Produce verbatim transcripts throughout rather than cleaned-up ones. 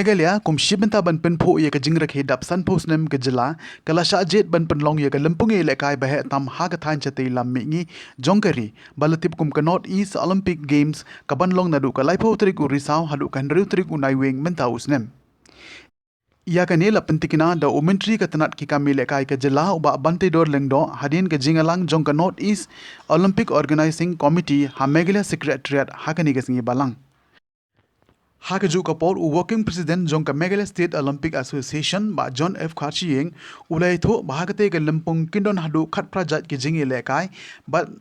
Meghalaya, kum shi bynta ban pynphuh ïa ka jingrakhe dap sanphew snem ka jylla, ka la shah jied ban pynlong ïa ka lympung ïalehkai baheh tam ha ka thaiñ shatei lam mihngi jong ka ri, ba la tip kum ka North East Olympic Games, ka ban long naduh ka laiphew tarik u Risaw haduh ka hynriew tarik u Naiwieng mynta u snem. Ïa kane la pyntikna da u Myntri ka tnat ki kam ïalehkai ka jylla u Bah Banteidor Lyngdoh hadien ka jingïalang jong ka North East Olympic Organizing Committee ha Meghalaya Secretariat ha kane ka sngi Balang. Ha kajuh ka por, u Working President jong ka Meghalaya State Olympic Association, Bah John F Kharshiing, u la ïathuh ba ha katei ka lympung kin don haduh khatphra jait ki jingïalehkai bad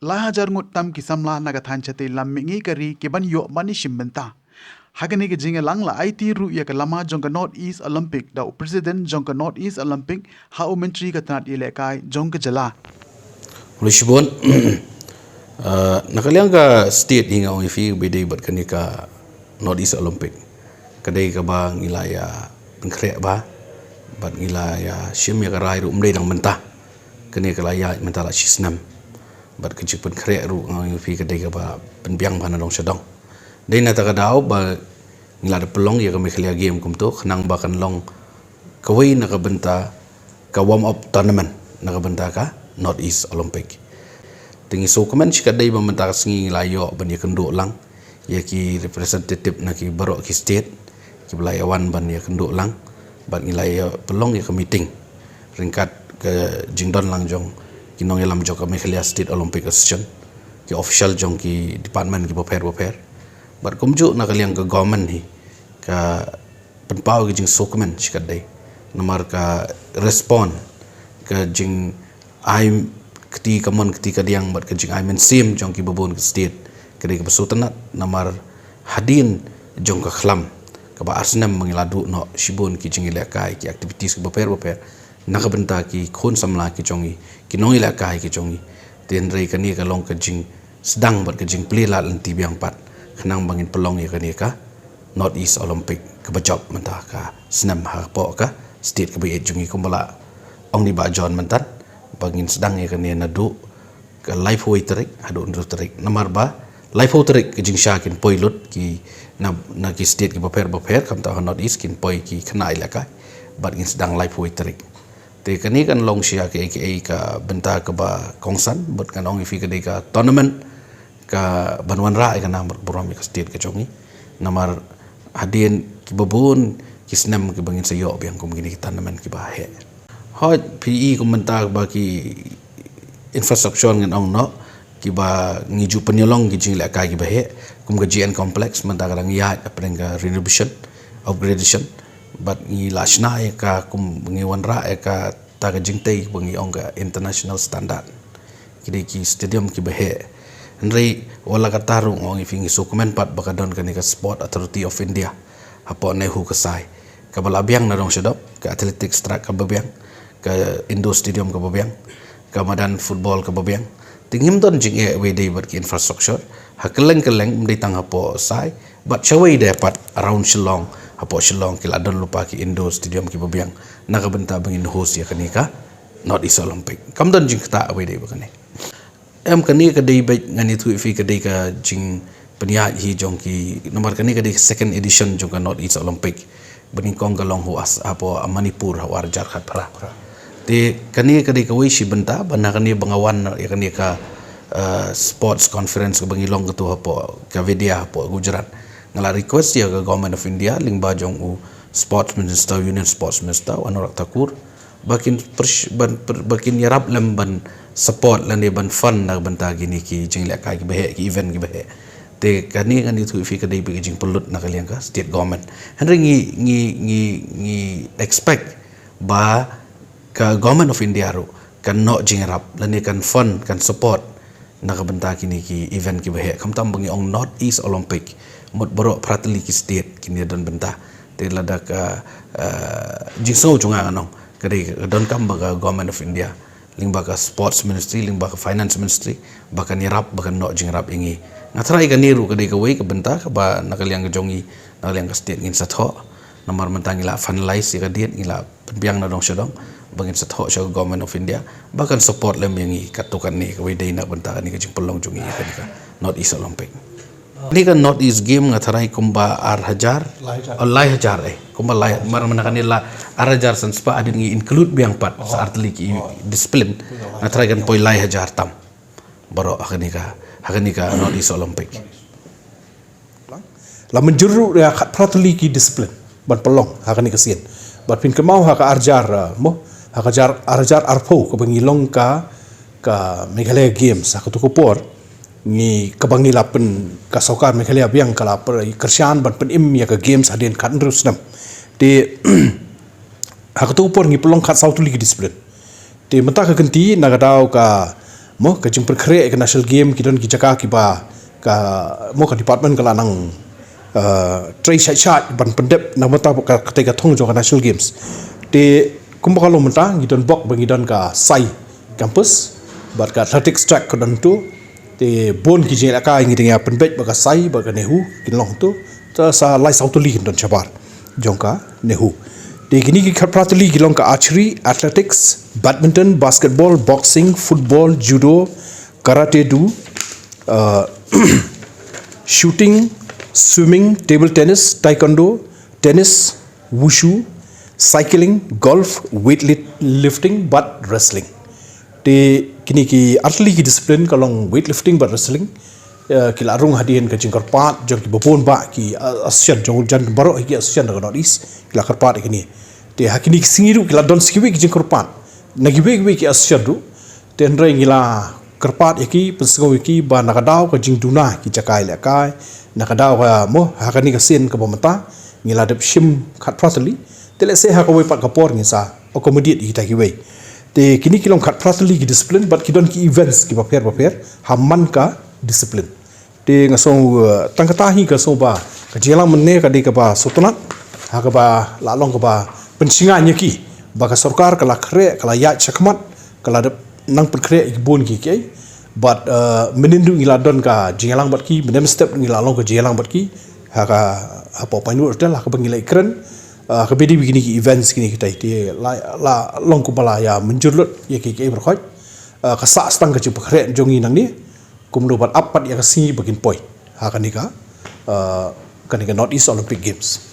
lai hajar ngut tam ki samla na ka thaiñ shatei lam mihngi ka ri ki ban ïoh ban ïashim bynta. Ha kane ka jingïalang la aiti ruh ïa ka lama jong ka North East Olympic da u President jong ka North East Olympic ha u Myntri ka tnat ïalehkai jong ka jylla. Khublei shibun. Uh, na ka liang ka state hi nga ong ïa phi ba dei bad kane ka North East Olympic, ka dei kaba ngi la ïa pynkhreh bha bad ngi la ïa shim ïa ka rai ruh ym dei dang mynta. Kane ka la ïaid mynta la shi snem. Bad ka jingpynkhreh ruh nga ong ïa phi ka dei kaba pynbiang bha na dong sha dong. Dei na kata ka daw ba ngi la da pynlong ïa ka Meghalaya Game kumto khnang ba kan long kawei na ka bynta ka warm up tournament na ka bynta ka North East Olympic. Te ngi sngewkmen shikatdei ba mynta ka sngi ngi la ïoh ban ïakynduh lang ïa ki representative na ki baroh ki state kiba la ïa wan ban ïakynduh lang bad ngi la ïa pynlong ïa ka meeting ryngkat ka jingdon lang jong ki nongïalam jong ka Meghalaya State Olympic Association, ki official jong ki department kiba pher ba pher. Bad kumjuh na ka liang ka government hi ka pynpaw ka jingsngewkmen shikatdei namar ka respond ka jingai kti kamon kti kadiang bad ka jingai mynsiem jong kiba bun ka state ka dei kaba sngewtynnat namar hadien jong ka khlam kaba ar snem ba ngi la duh noh shibun ki jingïalehkai ki activities kiba pher ba pher na ka bynta ki khun samla ki jong ngi, ki nongïalehkai ki jong ngi. Te hynrei kane ka long ka jingsdang bad ka jingplie lad lynti biang pat khnang ba ngin pynlong ïa kane ka North East Olympic kaba jop mynta ka snem hapoh ka state kaba ïeit jong ngi kumba la ong i Bah John mynta ba ngin sdang ïa kane naduh ka laiphew tarik haduh hynriew tarik. Namar ba laiphew tarik ka jingshisha kin poi lut ki na, na ki state kiba pher ba pher, khamtam ha North East kin poi ki khynnah ïalehkai bad ngin sdang laiphew tarik. Te kane kan long sha ka, ka, ka bynta kaba kongsan bad ngan ong ïa phi ka dei ka tournament kaban wanrah ïa ka nam bad burom ïa ka state ka jong ngi. Namar hadien kiba bun ki snem kiba ngin sa ïoh biang kum kine ki tournament kiba heh. Hooid, phi i kum mynta ba ki infrastructure ngan ong noh kiba ngi ju pynïalong ki jingïalehkai kiba heh kum ka G N complex mynta ka dang ïaid hapdeng ka renovation, upgradation. Bad ngi la shna ïa ka kum ngi wanrah ïa kata ka jingtei ba ngi ong ka international standard. Ki dei ki stadium kiba heh. Hynrei wat la katta ruh nga ong ïa phi ngi sngewkmen pat ba ka don kane ka Sport Authority of India hapoh NEHU ka sai kaba la biang na dong sha dong, ka athletics track kaba biang, ka indoor stadium kaba biang, ka madan football kaba biang. Te ngim don jingeh wei dei bad ki infrastructure ha kylleng kylleng, ym dei tang hapoh sai bad shawei de pat around Shillong, hapoh Shillong ki la don lypa ki indoor stadium kiba biang na ka bynta ba ngin host ïa kane ka North East Olympic. Kam don jingktah wei dei bad kane. Em, kane ka dei beit, ngan ïathuh ïa phi ka dei ka jingpynïaid hi jong ki, namar kane ka dei ka second edition jong ka North East Olympic. Ba nyngkong ka long ha, hapoh Manipur ha u ar hajar khatphra. Te kane ka dei kawei shi bynta ba na kane ba nga wan ïa kane ka, eh, sports conference kaba ngi long katto hapoh Kevadia hapoh Gujarat, nga la request ïa ka Government of India lyngba jong u Sports Minister, Union Sports Minister, u Anurag Thakur, ba kin pers-, ban per-, ba kin ïarap lem ban support lane ban fund na ka bynta kine ki jingïalehkai kiba heh, ki event kiba heh. Te kane ngan ïathuh ïa phi ka dei beit ka jingpynlut na ka liang ka state government. Hynrei ngi, ngi, ngi, ngi expect ba ka Government of India ruh kan noh jingïarap lane kan fund, kan support na ka bynta kine ki event kiba heh, khamtam ba ngi ong North East Olympic, mut baroh phra tylli ki state kin ïa don bynta. Te lada ka, eh, jingsngew jong nga ngan ong ka dei ka donkam ba ka Government of India lyngba ka Sports Ministry, lyngba ka Finance Ministry, ba kan ïarap, ba kan noh jingïarap ïa ngi. Nga tharai kane ruh ka dei kawei ka bynta kaba na ka liang ka jong ngi, na ka liang ka state ngin sa thoh. Namar mynta ngi la finalize ïa ka date, ngi la pynbiang na dong sha dong ba ngin sa thoh sha ka Government of India ba kan support lem ïa ngi katto katne, kawei dei na ka bynta kane ka jingpynlong jong ngi ïa kane ka North East Olympic. Ni ka North East Game nga tharai kumba ar hajar. Lai hajar. Oh, lai hajar, eh. Kumba lai, mar mana kane la ar hajar san spah hadien ngi include biang pat sa artylli ki discipline. Nga tharai kan poi lai hajar tam. Baroh ha kane ka, ha kane ka North East Olympic. La mynjur ruh ïa khatphra tylli ki discipline ban pynlong ha kane ka sien. Bad phin kynmaw ha ka ar hajar, uh, mo, ha ka jar, ar hajar arphew kaba ngi long ka, ka Meghalaya Games, ha kato ka por ngi, kaba ngi la pyn, ka sorkar Meghalaya biang ka la pyn, kyrshan ban pynim ïa ka Games hadien khathynriew snem. Te ha kato ka por ngi pynlong khatsaw tylli ki discipline. Te mynta ka kynti na ka daw ka, mo, ka jingpynkhreh ka National Game, ki don ki jaka kiba ka, mo, ka department ka la nang, uh, trei shait shait ban pyndep na mynta ka, katei ka thong jong ka National Games. Te kumba ka long mynta ngi don bok ba ngi don ka Sai campus bad ka athletics track ka don tu. Te bun ki jingïalehkai ngi dang ïa pynbeit bad ka Sai bad ka NEHU kin long tu. Te sa lai saw tylli kin don shabar jong ka NEHU. Te kine ki khatphra tylli ki long ka archery, athletics, badminton, basketball, boxing, football, judo, karate do, uh, shooting, swimming, table tennis, taekwondo, tennis, wushu, cycling, golf, weightlifting bad wrestling. Te kine ki artylli ki discipline ka long weightlifting bad wrestling, eh, ki la rung hadien ka jingkyrpad jong kiba bun bah ki, eh, association jong, jan baroh ki association na ka North East ki la kyrpad ïa kine. Te ha kine ki sngi ruh ki la don sa kiwei ki jingkyrpad na kiwei kiwei ki association ruh. Te hynrei ngi la kyrpad ïa ki, pynsngew ïa ki ba na ka daw ka jingduna ki jaka ïalehkai, na ka daw ka, mo, ha kane ka sien kaba mynta ngi la dep shim khatphra tylli. Te lehse ha kawei pat ka por ngin sa accommodate ïa kita kiwei. Te kine ki long khatphra tylli ki discipline bad ki don ki events kiba pher bapher ha man ka discipline. Te nga sngew, uh, tang kata hi nga sngew ba ka jingïalang mynne ka dei kaba sngewtynnat, ha kaba la long kaba pynshngaiñ ïa ki ba ka sorkar ka la khreh, ka la ïaid shakhmat, ka la dep nang pynkhreh ïa ki bun ki kiei. Bad, uh, mynnin ruh ngi la don ka jingïalang bad ki, mynnin step ngi la long ka jingïalang bad ki ha ka, hapoh Pinewood Hotel ha kaba ngi la ïakren, uh, kaba dei bad kine ki events kine kitai. Te la, la long kumba la ïa mynjur lut ïa ki kiei baroh khoit. Uh, ka sah stang ka jingpynkhreh jong ngi nangne. Kumno ban ap pat ïa ka sngi ba kin poi ha kane ka, uh, kane ka North East Olympic Games.